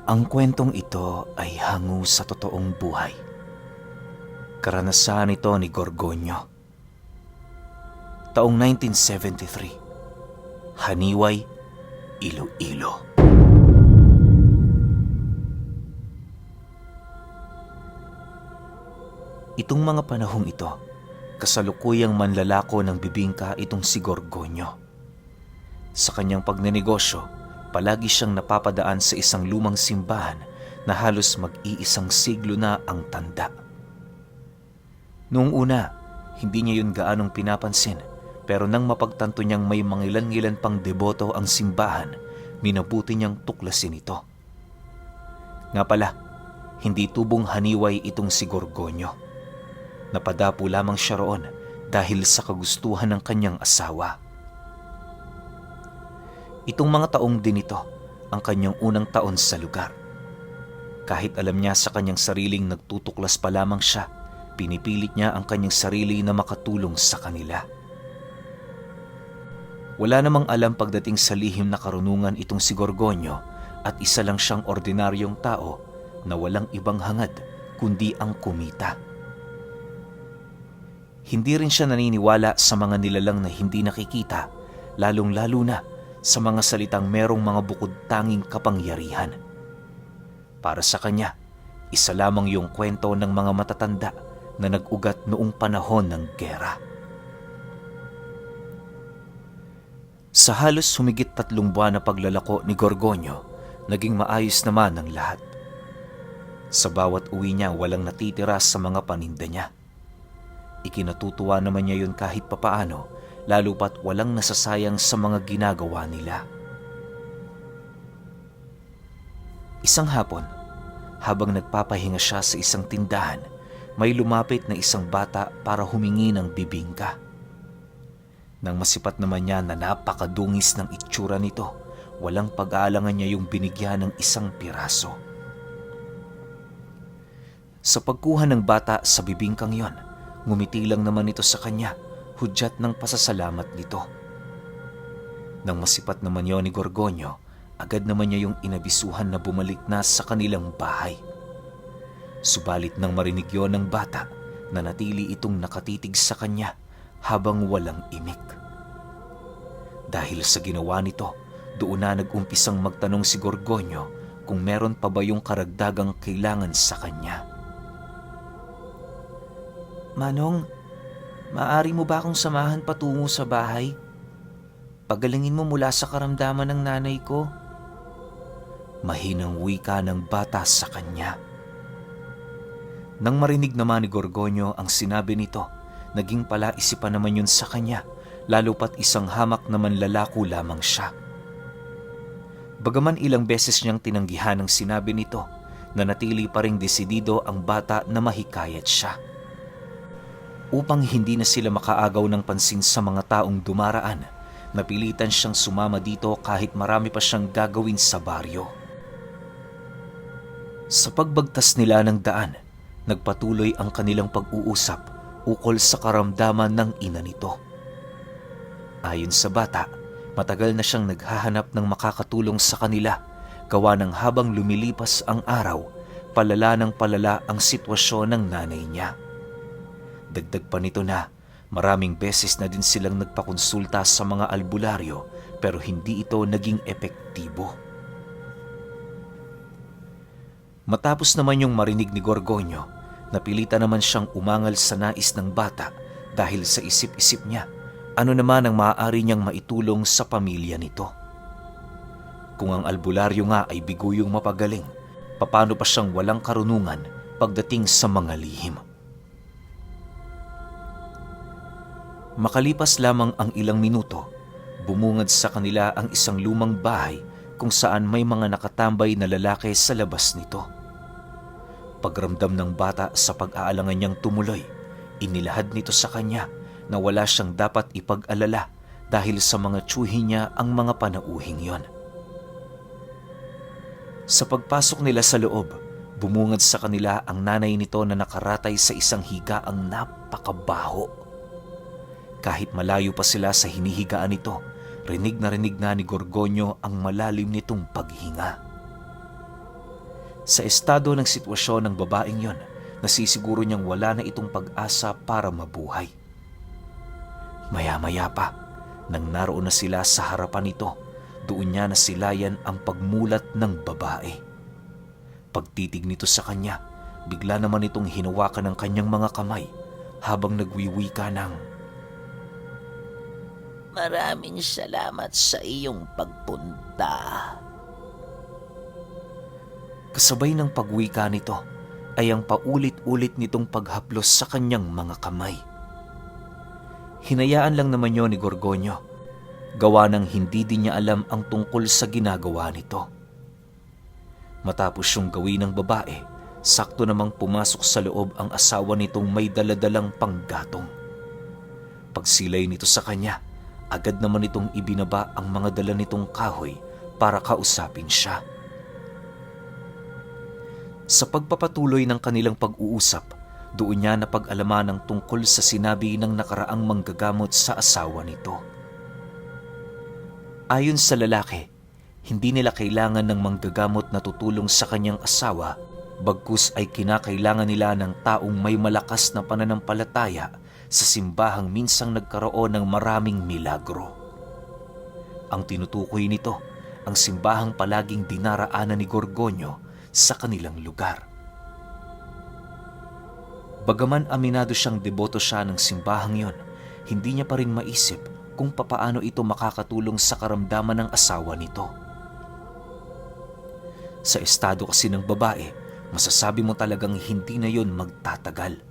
Ang kwentong ito ay hango sa totoong buhay. Karanasan ito ni Gorgonyo. Taong 1973, Haniway, Iloilo. Itong mga panahong ito, kasalukuyang manlalako ng bibingka itong si Gorgonyo. Sa kanyang pagnenegosyo, palagi siyang napapadaan sa isang lumang simbahan na halos mag-iisang siglo na ang tanda. Noong una, hindi niya yun gaanong pinapansin, pero nang mapagtanto niyang may mangilan-ngilan pang deboto ang simbahan, minabuti niyang tuklasin ito. Nga pala, hindi tubong haniway itong si Gorgonyo. Napadapo lamang siya roon dahil sa kagustuhan ng kanyang asawa. Itong mga taong din ito ang kanyang unang taon sa lugar. Kahit alam niya sa kanyang sariling nagtutuklas pa lamang siya, pinipilit niya ang kanyang sarili na makatulong sa kanila. Wala namang alam pagdating sa lihim na karunungan itong si Gorgonyo at isa lang siyang ordinaryong tao na walang ibang hangad kundi ang kumita. Hindi rin siya naniniwala sa mga nilalang na hindi nakikita, lalong-lalo na sa mga salitang merong mga bukod tanging kapangyarihan. Para sa kanya, isa lamang yung kwento ng mga matatanda na nag-ugat noong panahon ng gera. Sa halos humigit 3 buwan na paglalako ni Gorgonyo, naging maayos naman ang lahat. Sa bawat uwi niya, walang natitira sa mga paninda niya. Ikinatutuwa naman niya yun kahit papaano, lalo pat walang nasasayang sa mga ginagawa nila. Isang hapon, habang nagpapahinga siya sa isang tindahan, may lumapit na isang bata para humingi ng bibingka. Nang masipat naman niya na napakadungis ng itsura nito, walang pag-aalangan niya yung binigyan ng isang piraso. Sa pagkuha ng bata sa bibingkang yon, ngumiti lang naman ito sa kanya, hudyat ng pasasalamat nito. Nang masipat naman yon ni Gorgonyo, agad naman niya yung inabisuhan na bumalik na sa kanilang bahay. Subalit nang marinig yon ng bata, nanatili itong nakatitig sa kanya habang walang imik. Dahil sa ginawa nito, doon na nag-umpisang magtanong si Gorgonyo kung meron pa ba yung karagdagang kailangan sa kanya. "Manong, maaari mo ba akong samahan patungo sa bahay? Pagalingin mo mula sa karamdaman ng nanay ko." Mahinang wika ng bata sa kanya. Nang marinig naman ni Gorgonyo ang sinabi nito, naging palaisipan naman yun sa kanya, lalo pat isang hamak na manlalako lamang siya. Bagaman ilang beses niyang tinanggihan ang sinabi nito, nanatili pa ring desidido ang bata na mahikayat siya. Upang hindi na sila makaagaw ng pansin sa mga taong dumaraan, napilitan siyang sumama dito kahit marami pa siyang gagawin sa baryo. Sa pagbagtas nila ng daan, nagpatuloy ang kanilang pag-uusap ukol sa karamdaman ng ina nito. Ayon sa bata, matagal na siyang naghahanap ng makakatulong sa kanila, gawa ng habang lumilipas ang araw, palala ng palala ang sitwasyon ng nanay niya. Dagdag pa nito na maraming beses na din silang nagpakonsulta sa mga albularyo pero hindi ito naging epektibo. Matapos naman yung marinig ni Gorgonyo, napilitan naman siyang umangal sa nais ng bata dahil sa isip-isip niya ano naman ang maaari niyang maitulong sa pamilya nito. Kung ang albularyo nga ay biguyong mapagaling, paano pa siyang walang karunungan pagdating sa mga lihim? Makalipas lamang ang ilang minuto, bumungad sa kanila ang isang lumang bahay kung saan may mga nakatambay na lalaki sa labas nito. Pagramdam ng bata sa pag-aalangan niyang tumuloy, inilahad nito sa kanya na wala siyang dapat ipag-alala dahil sa mga tsuhi niya ang mga panauhing yon. Sa pagpasok nila sa loob, bumungad sa kanila ang nanay nito na nakaratay sa isang higaang napakabaho. Kahit malayo pa sila sa hinihigaan nito, rinig na ni Gorgonyo ang malalim nitong paghinga. Sa estado ng sitwasyon ng babaeng yon, nasisiguro niyang wala na itong pag-asa para mabuhay. Maya-maya pa, nang naroon na sila sa harapan nito, doon niya nasilayan ang pagmulat ng babae. Pagtitig nito sa kanya, bigla naman itong hinawakan ng kanyang mga kamay habang nagwiwika ng, Maraming salamat sa iyong pagpunta. kasabay ng pagwika nito ay ang paulit-ulit nitong paghaplos sa kanyang mga kamay. Hinayaan lang naman yon ni Gorgonio, gawa ng hindi din niya alam ang tungkol sa ginagawa nito. Matapos yung gawin ng babae, sakto namang pumasok sa loob ang asawa nitong may daladalang panggatong. Pagsilay nito sa kanya, agad naman itong ibinaba ang mga dala nitong kahoy para kausapin siya. Sa pagpapatuloy ng kanilang pag-uusap, doon niya napag-alaman ang tungkol sa sinabi ng nakaraang manggagamot sa asawa nito. Ayon sa lalaki, hindi nila kailangan ng manggagamot na tutulong sa kanyang asawa, bagkus ay kinakailangan nila ng taong may malakas na pananampalataya sa simbahang minsang nagkaroon ng maraming milagro. Ang tinutukoy nito, ang simbahang palaging dinaraanan ni Gorgonio sa kanilang lugar. Bagaman aminado siyang deboto siya ng simbahang yon, hindi niya pa rin maisip kung papaano ito makakatulong sa karamdaman ng asawa nito. Sa estado kasi ng babae, masasabi mo talagang hindi na yon magtatagal.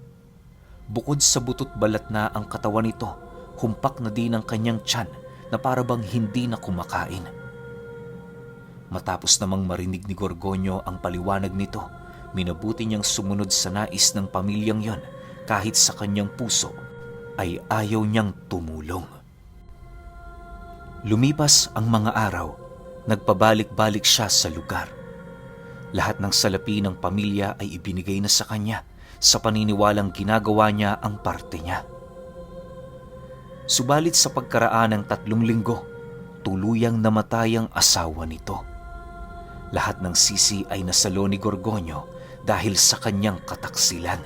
Bukod sa butot balat na ang katawan nito, humpak na din ang kanyang tiyan na parabang hindi na kumakain. Matapos namang marinig ni Gorgonio ang paliwanag nito, minabuti niyang sumunod sa nais ng pamilyang yon kahit sa kanyang puso ay ayaw niyang tumulong. Lumipas ang mga araw, nagpabalik-balik siya sa lugar. Lahat ng salapi ng pamilya ay ibinigay na sa kanya sa paniniwalang ginagawa niya ang parte niya. Subalit sa pagkaraan ng 3 linggo, tuluyang namatay ang asawa nito. Lahat ng sisi ay nasalo ni Gorgonio dahil sa kanyang kataksilan.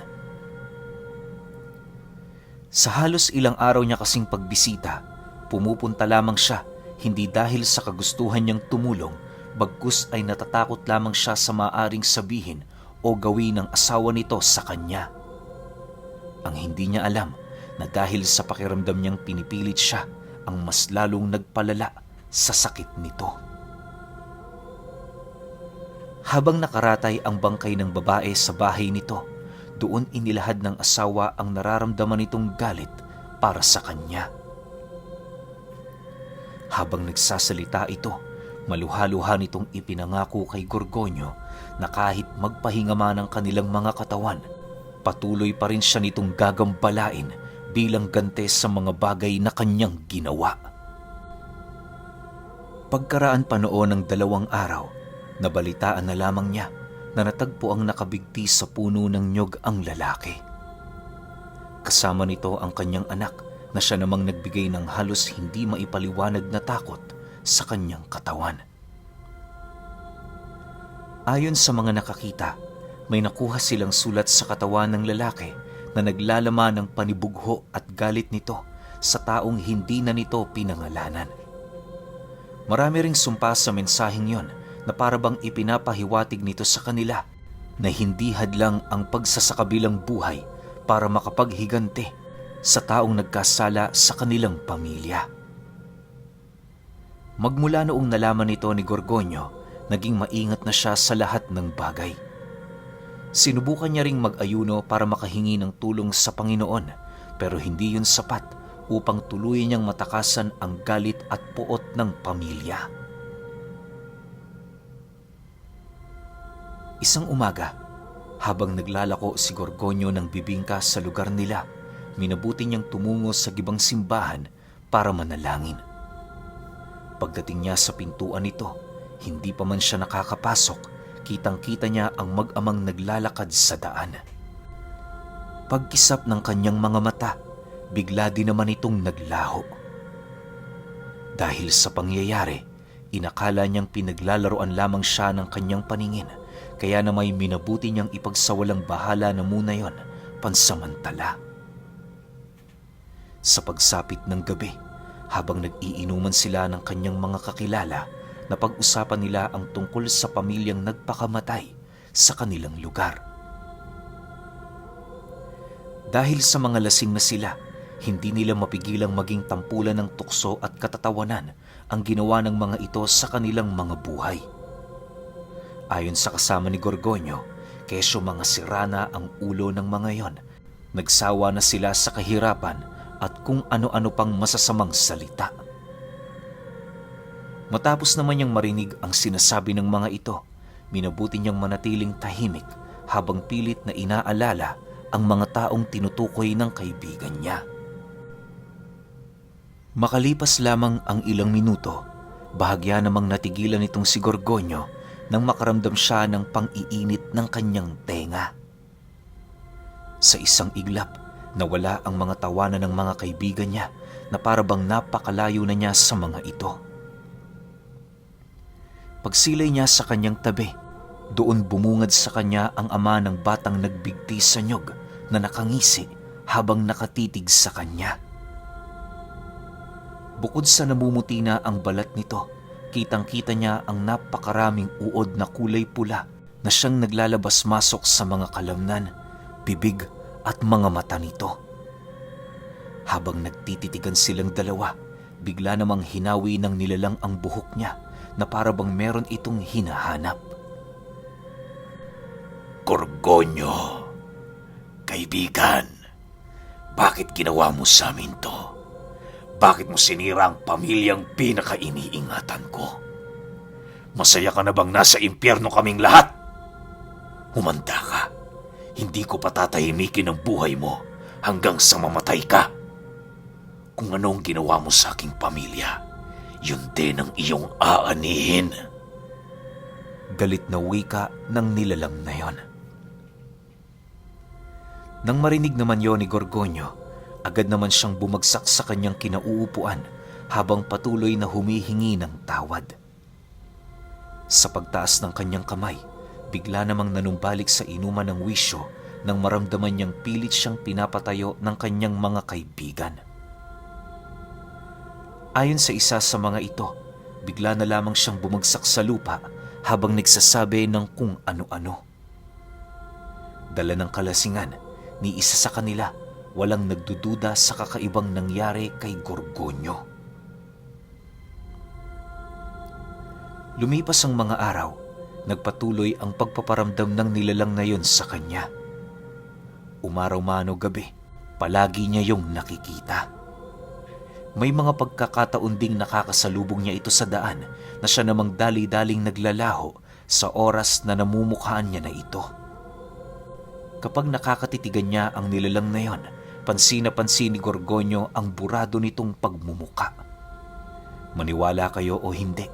Sa halos ilang araw niya kasing pagbisita, pumupunta lamang siya hindi dahil sa kagustuhan niyang tumulong, bagkus ay natatakot lamang siya sa maaring sabihin o gawin ng asawa nito sa kanya. Ang hindi niya alam na dahil sa pakiramdam niyang pinipilit siya, ang mas lalong nagpalala sa sakit nito. Habang nakaratay ang bangkay ng babae sa bahay nito, doon inilahad ng asawa ang nararamdaman nitong galit para sa kanya. Habang nagsasalita ito, maluha-luha nitong ipinangako kay Gorgonio na kahit magpahinga man ang kanilang mga katawan, patuloy pa rin siya nitong gagambalain bilang gante sa mga bagay na kanyang ginawa. Pagkaraan pa noon ng 2 araw, nabalitaan na lamang niya na natagpo ang nakabigti sa puno ng nyog ang lalaki. Kasama nito ang kanyang anak na siya namang nagbigay ng halos hindi maipaliwanag na takot sa kanyang katawan. Ayon sa mga nakakita, may nakuha silang sulat sa katawan ng lalaki na naglalaman ng panibugho at galit nito sa taong hindi na nito pinangalanan. Marami ring sumpa sa mensaheng yon na parabang ipinapahiwatig nito sa kanila na hindi hadlang ang pagsasakabilang buhay para makapaghigante sa taong nagkasala sa kanilang pamilya. Magmula noong nalaman nito ni Gorgonio, naging maingat na siya sa lahat ng bagay. Sinubukan niya ring mag-ayuno para makahingi ng tulong sa Panginoon, pero hindi yun sapat upang tuluyan niyang matakasan ang galit at puot ng pamilya. Isang umaga, habang naglalako si Gorgonio ng bibingka sa lugar nila, minabuti niyang tumungo sa gibang simbahan para manalangin. Pagdating niya sa pintuan nito, hindi pa man siya nakakapasok, kitang-kita niya ang mag-amang naglalakad sa daan. Pagkisap ng kanyang mga mata, bigla din naman itong naglaho. Dahil sa pangyayari, inakala niyang pinaglalaroan lamang siya ng kanyang paningin, kaya na may minabuti niyang ipagsawalang bahala na muna yon pansamantala. Sa pagsapit ng gabi, habang nag-iinuman sila ng kanyang mga kakilala, napag-usapan nila ang tungkol sa pamilyang nagpakamatay sa kanilang lugar. Dahil sa mga lasing na sila, hindi nila mapigilang maging tampulan ng tukso at katatawanan ang ginawa ng mga ito sa kanilang mga buhay. Ayon sa kasama ni Gorgonyo, kesyo mga sirana ang ulo ng mga yon, nagsawa na sila sa kahirapan at kung ano-ano pang masasamang salita. Matapos naman niyang marinig ang sinasabi ng mga ito, minabuti niyang manatiling tahimik habang pilit na inaalala ang mga taong tinutukoy ng kaibigan niya. Makalipas lamang ang ilang minuto, bahagya namang natigilan itong si Gorgonyo nang makaramdam siya ng pang-iinit ng kanyang tenga. Sa isang iglap, nawala ang mga tawanan ng mga kaibigan niya na parabang napakalayo na niya sa mga ito. Pagsilay niya sa kanyang tabi, doon bumungad sa kanya ang ama ng batang nagbigti sa nyog na nakangisi habang nakatitig sa kanya. Bukod sa namumuti na ang balat nito, kitang-kita niya ang napakaraming uod na kulay pula na siyang naglalabas-masok sa mga kalamnan, bibig at mga mata nito. Habang nagtititigan silang dalawa, bigla namang hinawi ng nilalang ang buhok niya na parabang meron itong hinahanap. Gorgonyo, kaibigan, bakit ginawa mo sa amin to? Bakit mo sinira ang pamilyang pinaka-iniingatan ko? Masaya ka na bang nasa impyerno kaming lahat? Humanda ka. Hindi ko patatahimikin ang buhay mo hanggang sa mamatay ka. Kung anong ginawa mo sa aking pamilya, yun din ang iyong aanihin. Galit na wika ng nilalang na yon. Nang marinig naman yon ni Gorgonyo, agad naman siyang bumagsak sa kanyang kinauupuan habang patuloy na humihingi ng tawad. Sa pagtaas ng kanyang kamay, bigla namang nanumbalik sa inuman ng wisyo nang maramdaman niyang pilit siyang pinapatayo ng kanyang mga kaibigan. Ayon sa isa sa mga ito, bigla na lamang siyang bumagsak sa lupa habang nagsasabi ng kung ano-ano. Dala ng kalasingan, ni isa sa kanila, walang nagdududa sa kakaibang nangyari kay Gorgonyo. Lumipas ang mga araw, nagpatuloy ang pagpaparamdam ng nilalang na yon sa kanya. Umaraw man o gabi, palagi niya yung nakikita. May mga pagkakataon ding nakakasalubong niya ito sa daan na siya namang dali-daling naglalaho sa oras na namumukhaan niya na ito. Kapag nakakatitigan niya ang nilalang na yon, pansin na pansin ni Gorgonyo ang burado nitong pagmumuka. Maniwala kayo o hindi,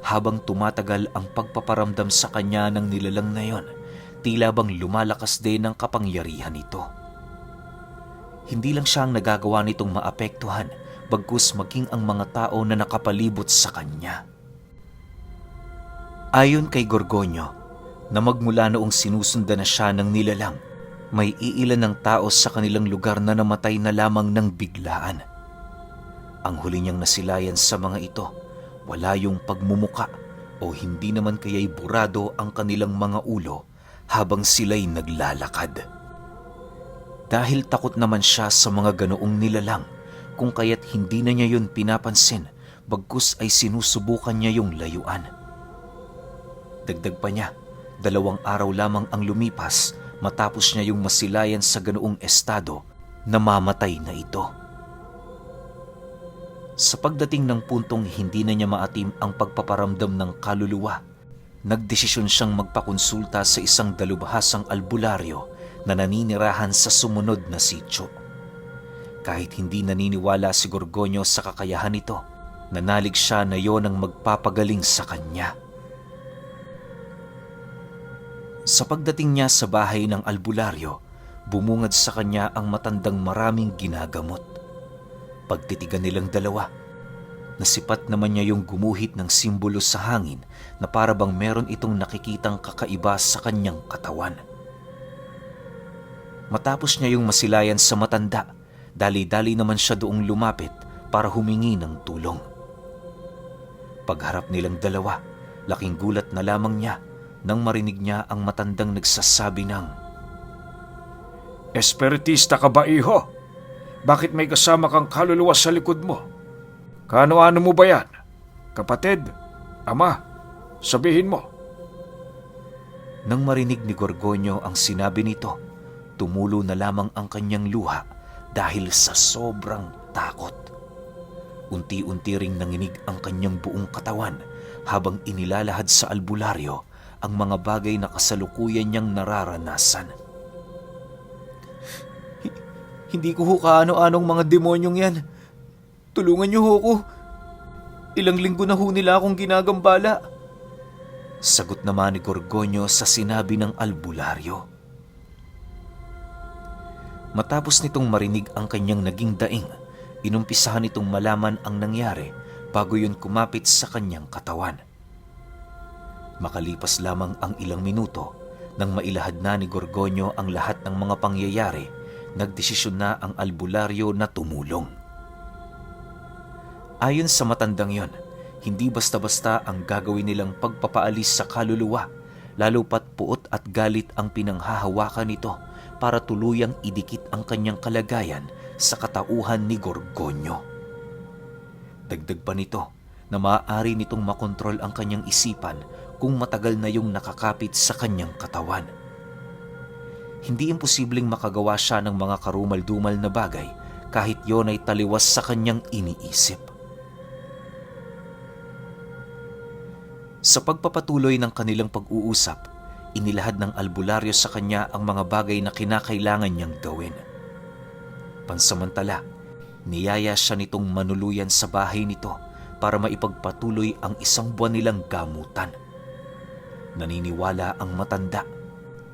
habang tumatagal ang pagpaparamdam sa kanya ng nilalang na yon, tila bang lumalakas din ang kapangyarihan nito. Hindi lang siya ang nagagawa nitong maapektuhan, bagkus maging ang mga tao na nakapalibot sa kanya. Ayon kay Gorgonyo, na magmula noong sinusundan na siya ng nilalang, may iilan ng tao sa kanilang lugar na namatay na lamang ng biglaan. Ang huli niyang nasilayan sa mga ito, wala yung pagmumuka o hindi naman kaya'y burado ang kanilang mga ulo habang sila'y naglalakad. Dahil takot naman siya sa mga ganoong nilalang, kung kaya't hindi na niya yun pinapansin, bagkus ay sinusubukan niya yung layuan. Dagdag pa niya, 2 araw lamang ang lumipas matapos niya yung masilayan sa ganoong estado, namamatay na ito. Sa pagdating ng puntong hindi na niya maatim ang pagpaparamdam ng kaluluwa, nagdesisyon siyang magpakonsulta sa isang dalubhasang albularyo na naninirahan sa sumunod na sityo. Kahit hindi naniniwala si Gorgonyo sa kakayahan nito, nanalig siya na yon ang magpapagaling sa kanya. Sa pagdating niya sa bahay ng albularyo, bumungad sa kanya ang matandang maraming ginagamot. Pagtitigan nilang dalawa, Nasipat naman niya yung gumuhit ng simbolo sa hangin na para bang meron itong nakikitang kakaiba sa kanyang katawan. Matapos niya yung masilayan sa matanda, dali-dali naman siya doong lumapit para humingi ng tulong. Pagharap nilang dalawa, laking gulat na lamang niya nang marinig niya ang matandang nagsasabi ng, Espiritista ka ba, iho? Bakit may kasama kang kaluluwa sa likod mo? Kaano-ano mo ba yan? Kapatid? Ama? Sabihin mo. Nang marinig ni Gorgonyo ang sinabi nito, tumulo na lamang ang kanyang luha dahil sa sobrang takot. Unti-unti ring nanginig ang kanyang buong katawan habang inilalahad sa albularyo ang mga bagay na kasalukuyan niyang nararanasan. Hindi ko ho kaano-anong mga demonyong yan. Tulungan niyo ho ko. Ilang linggo na ho nila akong ginagambala. Sagot naman ni Gorgonyo sa sinabi ng albularyo. Matapos nitong marinig ang kanyang naging daing, inumpisahan nitong malaman ang nangyari bago yun kumapit sa kanyang katawan. Makalipas lamang ang ilang minuto, nang mailahad na ni Gorgonyo ang lahat ng mga pangyayari, nagdesisyon na ang albularyo na tumulong. Ayon sa matandang yon, hindi basta-basta ang gagawin nilang pagpapaalis sa kaluluwa, lalo pat puot at galit ang pinanghahawakan nito para tuluyang idikit ang kanyang kalagayan sa katauhan ni Gorgonyo. Dagdag pa nito na maaari nitong makontrol ang kanyang isipan kung matagal na yung nakakapit sa kanyang katawan. Hindi imposibleng makagawa siya ng mga karumal-dumal na bagay kahit yon ay taliwas sa kanyang iniisip. Sa pagpapatuloy ng kanilang pag-uusap, inilahad ng albularyo sa kanya ang mga bagay na kinakailangan niyang gawin. Pansamantala, niyaya siya nitong manuluyan sa bahay nito para maipagpatuloy ang 1 buwan nilang gamutan. Naniniwala ang matanda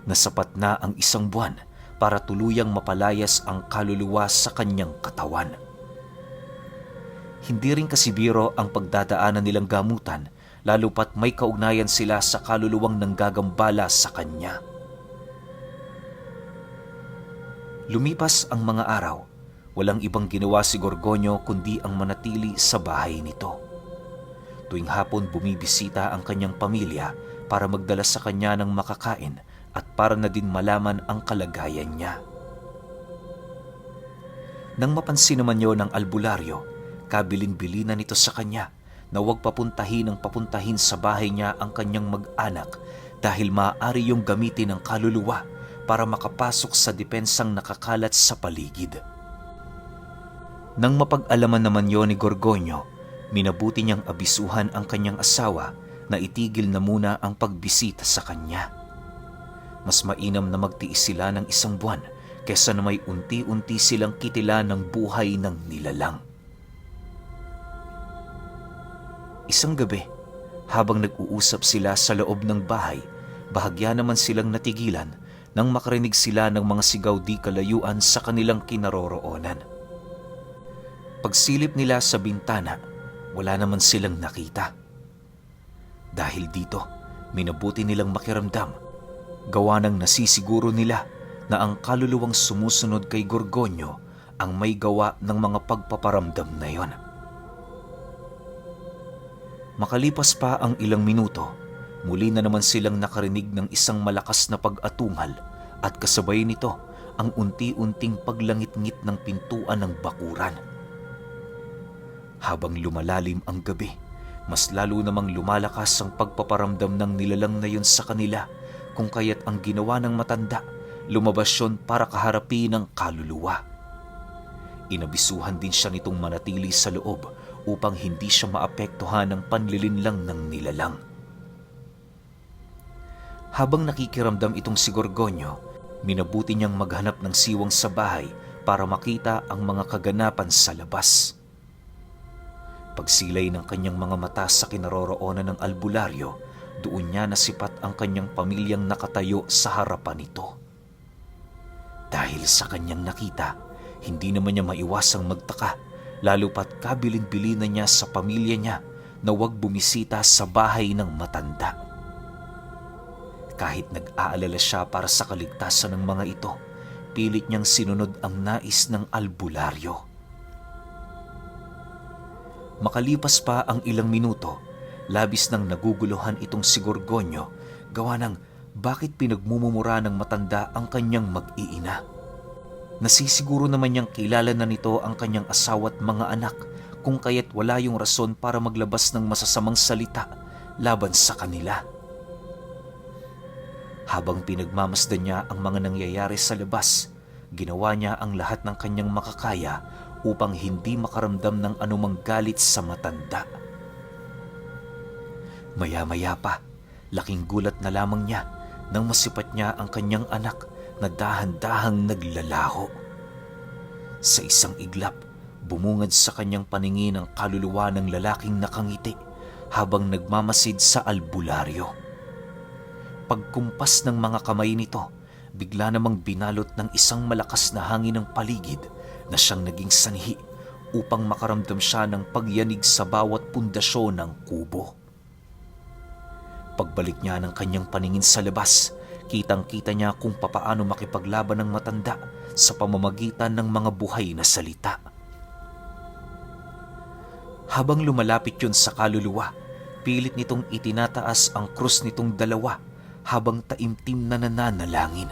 na sapat na ang 1 buwan para tuluyang mapalayas ang kaluluwa sa kanyang katawan. Hindi rin kasi biro ang pagdadaanan nilang gamutan, lalo pat may kaugnayan sila sa kaluluwang nanggagambala sa kanya. Lumipas ang mga araw, walang ibang ginawa si Gorgonyo kundi ang manatili sa bahay nito. Tuwing hapon bumibisita ang kanyang pamilya para magdala sa kanya ng makakain at para na din malaman ang kalagayan niya. Nang mapansin naman yon ng albularyo, kabilin-bilina nito sa kanya na huwag papuntahin sa bahay niya ang kanyang mag-anak dahil maaari yung gamitin ng kaluluwa para makapasok sa depensang nakakalat sa paligid. Nang mapag-alaman naman yon ni Gorgonyo, minabuti niyang abisuhan ang kanyang asawa na itigil na muna ang pagbisita sa kanya. Mas mainam na magtiis sila ng 1 buwan kesa na may unti-unti silang kitila ng buhay ng nilalang. Isang gabi, habang nag-uusap sila sa loob ng bahay, bahagya naman silang natigilan nang makarinig sila ng mga sigaw di kalayuan sa kanilang kinaroroonan. Pagsilip nila sa bintana, wala naman silang nakita. Dahil dito, minabuti nilang makiramdam, gawa ng nasisiguro nila na ang kaluluwang sumusunod kay Gorgonyo ang may gawa ng mga pagpaparamdam na yon. Makalipas pa ang ilang minuto, muli na naman silang nakarinig ng isang malakas na pag-atungal at kasabay nito ang unti-unting paglangit-ngit ng pintuan ng bakuran. Habang lumalalim ang gabi, mas lalo namang lumalakas ang pagpaparamdam ng nilalang na yun sa kanila, kung kaya't ang ginawa ng matanda, lumabas yun para kaharapin ang kaluluwa. Inabisuhan din siya nitong manatili sa loob upang hindi siya maapektuhan ng panlilinlang ng nilalang. Habang nakikiramdam itong si Gorgonyo, minabuti niyang maghanap ng siwang sa bahay para makita ang mga kaganapan sa labas. Pagsilay ng kanyang mga mata sa kinaroroonan ng albularyo, doon niya nasipat ang kanyang pamilyang nakatayo sa harapan nito. Dahil sa kanyang nakita, hindi naman niya maiwasang magtaka lalo pat kabilin-bilinan niya sa pamilya niya na huwag bumisita sa bahay ng matanda. Kahit nag-aalala siya para sa kaligtasan ng mga ito, pilit niyang sinunod ang nais ng albularyo. Makalipas pa ang ilang minuto, labis nang naguguluhan itong si Gorgonyo gawa ng bakit pinagmumumura ng matanda ang kanyang mag-iina. Nasisiguro naman niyang kilala na nito ang kanyang asawa at mga anak kung kaya't wala yung rason para maglabas ng masasamang salita laban sa kanila. Habang pinagmamasdan niya ang mga nangyayari sa labas, ginawa niya ang lahat ng kanyang makakaya upang hindi makaramdam ng anumang galit sa matanda. Maya-maya pa, laking gulat na lamang niya nang masipat niya ang kanyang anak na dahan-dahang naglalaho. Sa isang iglap, bumungad sa kanyang paningin ang kaluluwa ng lalaking nakangiti habang nagmamasid sa albularyo. Pagkumpas ng mga kamay nito, bigla namang binalot ng isang malakas na hangin ng paligid na siyang naging sanhi upang makaramdam siya ng pagyanig sa bawat pundasyon ng kubo. Pagbalik niya ng kanyang paningin sa labas, kitang-kita niya kung papaano makipaglaban ng matanda sa pamamagitan ng mga buhay na salita. Habang lumalapit yun sa kaluluwa, pilit nitong itinataas ang krus nitong dalawa habang taimtim na nananalangin.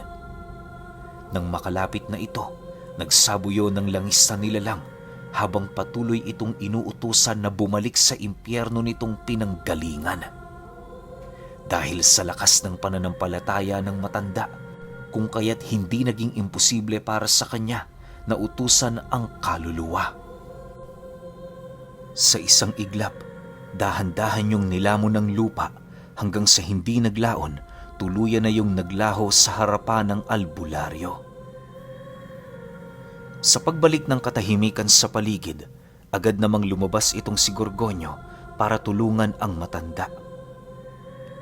Nang makalapit na ito, nagsabuyo ng langis sa nilalang habang patuloy itong inuutusan na bumalik sa impyerno nitong pinanggalingan. Dahil sa lakas ng pananampalataya ng matanda, kung kaya't hindi naging imposible para sa kanya na utusan ang kaluluwa. Sa isang iglap, dahan-dahan yung nilamon ng lupa hanggang sa hindi naglaon, tuluyan na yung naglaho sa harapan ng albularyo. Sa pagbalik ng katahimikan sa paligid, agad namang lumabas itong si Gorgonyo para tulungan ang matanda.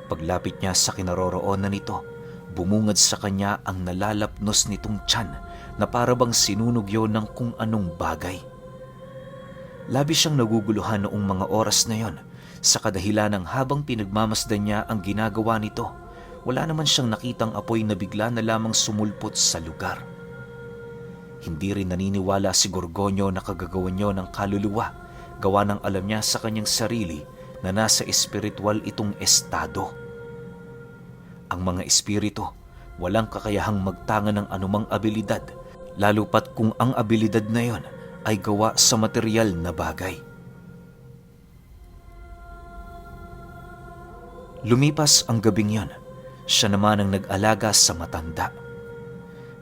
Paglapit niya sa kinaroroonan nito, bumungad sa kanya ang nalalapnos nitong tiyan na parabang sinunog yun ng kung anong bagay. Labis siyang naguguluhan noong mga oras na yon sa kadahilanang habang pinagmamasdan niya ang ginagawa nito, wala naman siyang nakitang apoy na bigla na lamang sumulpot sa lugar. Hindi rin naniniwala si Gorgonyo na kagagawan niyo ng kaluluwa, gawa ng alam niya sa kanyang sarili na nasa espiritual itong estado. Ang mga espiritu, walang kakayahang magtanga ng anumang abilidad, lalo pat kung ang abilidad na yon ay gawa sa material na bagay. Lumipas ang gabing yon, siya naman ang nag-alaga sa matanda.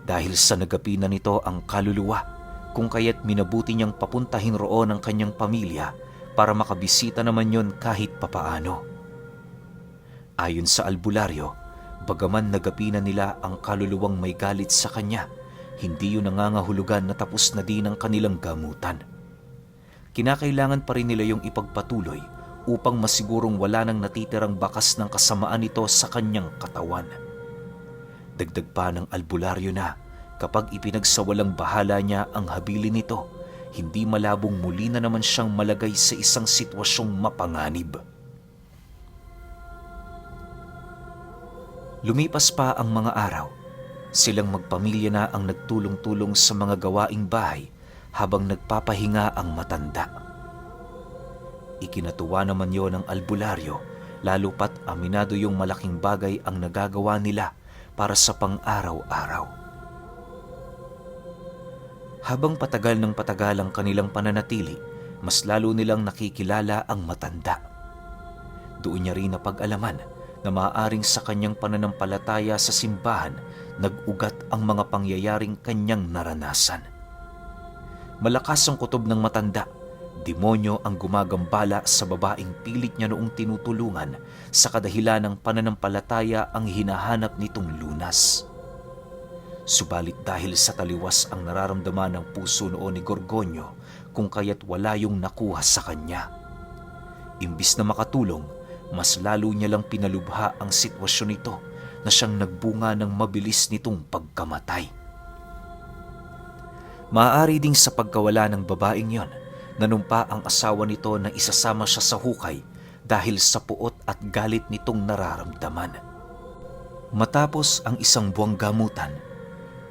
Dahil sa nagapi na nito ang kaluluwa, kung kaya't minabuti niyang papuntahin roon ang kanyang pamilya para makabisita naman yon kahit papaano. Ayon sa albularyo, bagaman nagapi na nila ang kaluluwang may galit sa kanya, hindi yun nangangahulugan na tapos na din ang kanilang gamutan. Kinakailangan pa rin nila yung ipagpatuloy upang masigurong wala nang natitirang bakas ng kasamaan nito sa kanyang katawan. Dagdag pa ng albularyo na kapag ipinagsawalang bahala niya ang habilin nito, hindi malabong muli na naman siyang malagay sa isang sitwasyong mapanganib. Lumipas pa ang mga araw. Silang magpamilya na ang nagtulong-tulong sa mga gawaing bahay habang nagpapahinga ang matanda. Ikinatuwa naman yon ng albularyo, lalo pat aminado yung malaking bagay ang nagagawa nila para sa pang-araw-araw. Habang patagal ng patagal ang kanilang pananatili, mas lalo nilang nakikilala ang matanda. Doon niya rin napag-alaman na maaaring sa kanyang pananampalataya sa simbahan, nag-ugat ang mga pangyayaring kanyang naranasan. Malakas ang kutob ng matanda. Demonyo ang gumagambala sa babaeng pilit niya noong tinutulungan sa kadahilan ng pananampalataya ang hinahanap nitong lunas. Subalit dahil sa taliwas ang nararamdaman ng puso noon ni Gorgonyo, kung kaya't wala yung nakuha sa kanya. Imbis na makatulong, mas lalo niya lang pinalubha ang sitwasyon nito na siyang nagbunga ng mabilis nitong pagkamatay. Maaari ding sa pagkawala ng babaeng yon, nanumpa ang asawa nito na isasama siya sa hukay dahil sa puot at galit nitong nararamdaman. Matapos ang isang buwang gamutan,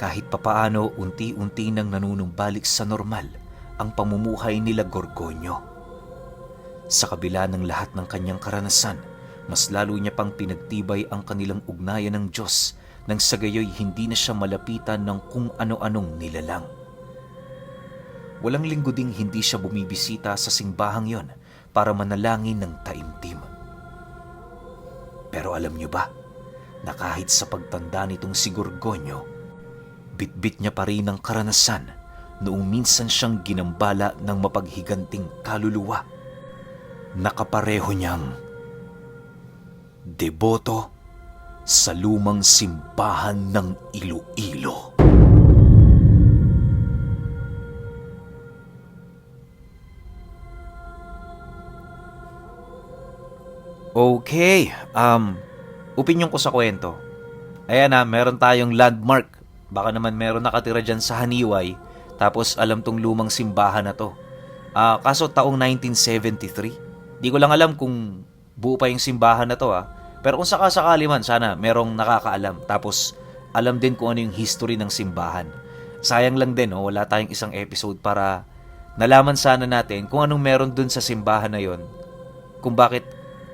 kahit papaano unti-unti nang nanunumbalik sa normal ang pamumuhay nila Gorgonyo. Sa kabila ng lahat ng kanyang karanasan, mas lalo niya pang pinagtibay ang kanilang ugnayan ng Diyos nang sa gayoy hindi na siya malapitan ng kung ano-anong nilalang. Walang linggo ding hindi siya bumibisita sa simbahang yon para manalangin ng taimtim. Pero alam niyo ba na kahit sa pagtanda nitong si Gorgonyo, bitbit niya pa rin ang karanasan noong minsan siyang ginambala ng mapaghiganting kaluluwa. Nakapareho niyang deboto sa lumang simbahan ng Iloilo. Okay, opinyon ko sa kwento. Ayan na, meron tayong landmark. Baka naman meron nakatira dyan sa Haniway, tapos alam tong lumang simbahan na to. Kaso taong 1973. Di ko lang alam kung buo pa yung simbahan na to Pero kung sakasakali man, sana merong nakakaalam. Tapos alam din kung ano yung history ng simbahan. Sayang lang din, wala tayong isang episode para nalaman sana natin kung anong meron dun sa simbahan na yon. Kung bakit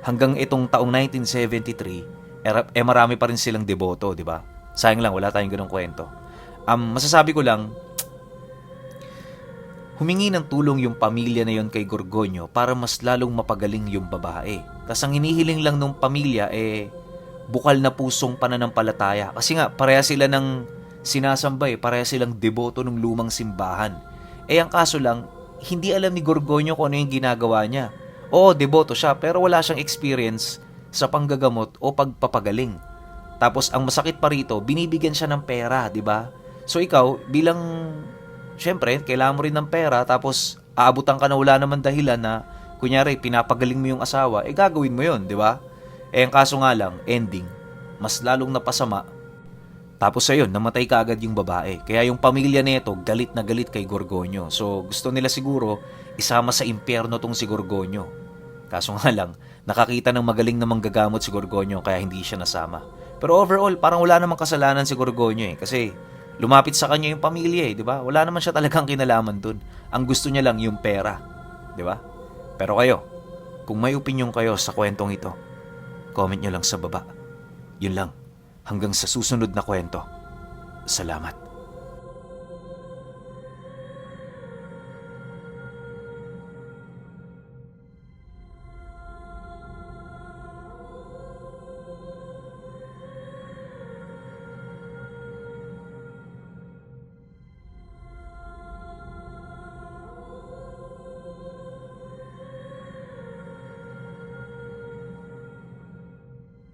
hanggang itong taong 1973, marami pa rin silang deboto, di ba? Sayang lang, wala tayong ganung kwento. Masasabi ko lang, humingi ng tulong yung pamilya na yon kay Gorgonyo para mas lalong mapagaling yung babae. Tapos ang hinihiling lang ng pamilya bukal na pusong pananampalataya. Kasi nga, pareha sila ng sinasamba pareha silang deboto ng lumang simbahan. Ang kaso lang, hindi alam ni Gorgonyo kung ano yung ginagawa niya. Oo, deboto siya, pero wala siyang experience sa panggagamot o pagpapagaling. Tapos ang masakit pa rito, binibigyan siya ng pera, di ba? So ikaw, bilang syempre, kailangan mo rin ng pera, tapos aabutan ka na wala naman dahilan na, kunyari, pinapagaling mo yung asawa, gagawin mo yun, di ba? Ang kaso nga lang, ending, mas lalong napasama. Tapos ayun, namatay kaagad yung babae. Kaya yung pamilya nito, galit na galit kay Gorgonyo. So gusto nila siguro, isama sa impyerno tong si Gorgonyo. Kaso nga lang, nakakita ng magaling na manggagamot si Gorgonyo, kaya hindi siya nasama. Pero overall, parang wala namang kasalanan si Gorgonyo kasi lumapit sa kanya yung pamilya di ba? Wala naman siya talagang kinalaman dun. Ang gusto niya lang yung pera, di ba? Pero kayo, kung may opinyon kayo sa kwentong ito, comment nyo lang sa baba. Yun lang. Hanggang sa susunod na kwento. Salamat.